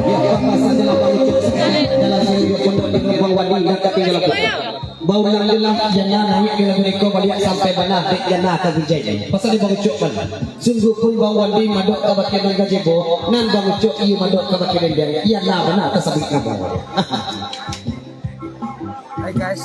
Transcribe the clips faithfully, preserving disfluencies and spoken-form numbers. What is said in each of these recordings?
Ya, apa sajalah Bang Ucok, jalan sajo pondok di Kampung Wadi, dak katinggalan. Baulang-ulang, Yana naik ka lagu niko baliak sampai bana, dek Yana ka bujai. Pasal di Bang Ucok bana. Sungguahpun Bang Wandi madok ka bakeh nan gajebo, nan Bang Ucok iyo madok ka bakeh nan diang. Yana bana tasabuik namo. Hai guys.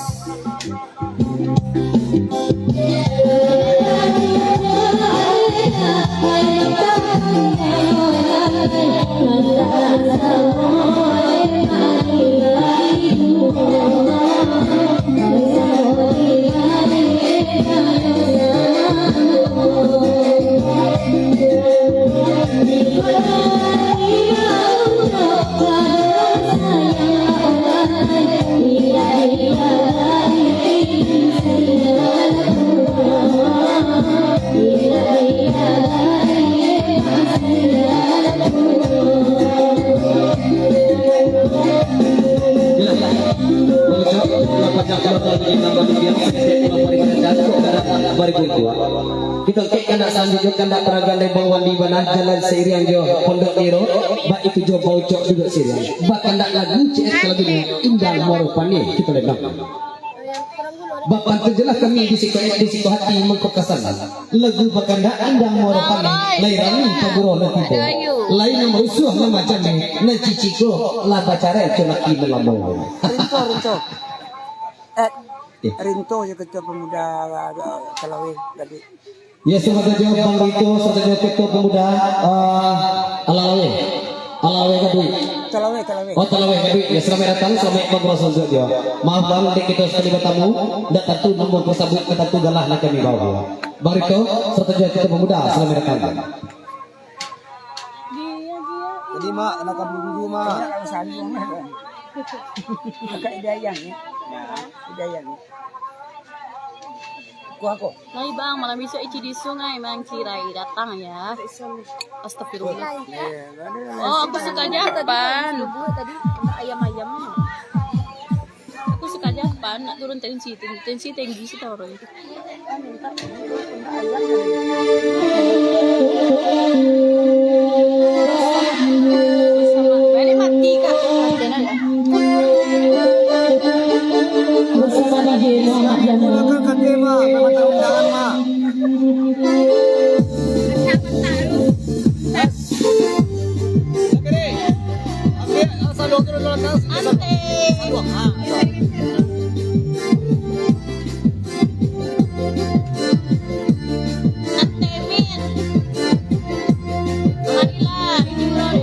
Kita kek kandak salanjuiknyo, kandak paragan dari Bang Wandi bana, jalan sairiang jo Pondok Niro, baitu jo Bang Ucok juo sairiang. Bakandak lagu C S lagu ni, Indah Muaro Paneh, kito lendang. Bapantujulah kami di siko, di siko hati mangko kasan. Lagu bakandak Indah Muaro Paneh, lai rami paguro lah tibo. Lai nan marusuah nan macam ni, nan cici ko lah bacarai co laki nan lamo. Rinto, rinto. Eh, rinto jo Ketua Pemuda, eh, Talawe tadi. Ya, selamat sajo Bang Rito, selamat sajo Ketua Pemuda, eh, Alalawe. Alalawe Gaduik. Talawe, Talawe. Oh, Talawe Gaduik. Ya, selamat datang, selamat berproses juga. Maaf Bang, dek kito sakali batamu, ndak tantu namo tasabuik, ndak tantu galah nan kami bao. Bang Rito, selamat sajo Ketua Pemuda, selamat datang. Jadi, Mak, kanakan bulu, Mak. Kakak Hidayah ni. Ya. Hidayah ni. Kuah ko? Lai, Bang, malam bisuak Ici di Sungai Mangkirai datang, ya. Astagfirullah. Iya, ada. Oh, aku suka Japan. Tadi ayam-ayam. Aku suka Japan, nak turun tensi, ten-, tensi tinggi sih tau, Roy. Balik mati, Kak. Silakan, Kak Tema, memang tahu undangan, Mak. Oke deh. Oke, salua dulu, salua. Ante. Salua. Ah, salua. Ante Min. Marilah, jujur.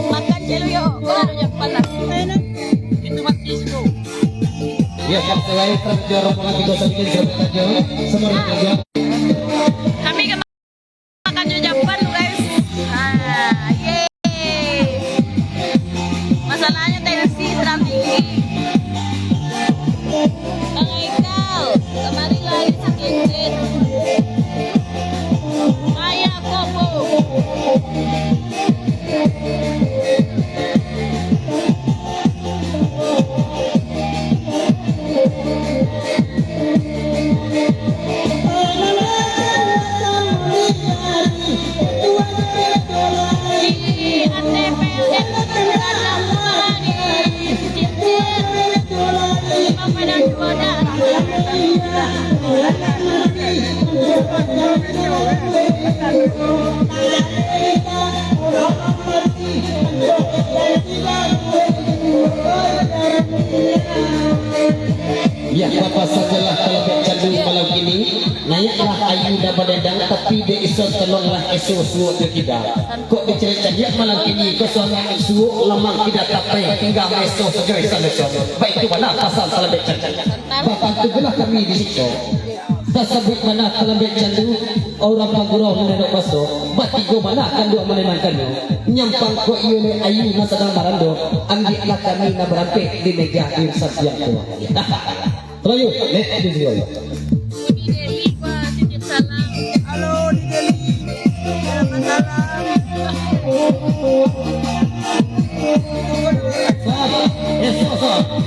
Makan celuyok, baru jam panas. Itu masih situ. Ya, Kak, selain kerja rombongan tiga sembilan, selamat kerja. Semangat kerja. Kami kena makan jo Japan tu, guys. Ah, yeay. Masalahnya tensi sedang tinggi. Bang Aikal, kemari lari sakit. Maya kobo. Ya, bapa sajolah kalau bek candu malam kini, naiaklah ayu nan badendang, tapi dek iso tolonglah eso suok jo kida. Kok dicari-cari malam kini, ko suami suok lamang kida tapai, tingga maeso sajo isan-isan. Baitu bana pasan kalau bek candu. Bapak tunggulah kami di siko. Tasabuik bana talambek candu, urang pagurau mananok baso, batigo bana kanduang mananangkannyo. Nyampang kok iyo lai ayu nan sadang barando, ambiaklah kami nan barampek di meja di sampiang tu. Talalu, nek, di siko. Deli, Pak, titip salam. Halo, di Deli. Salam, salam. Esok, esok.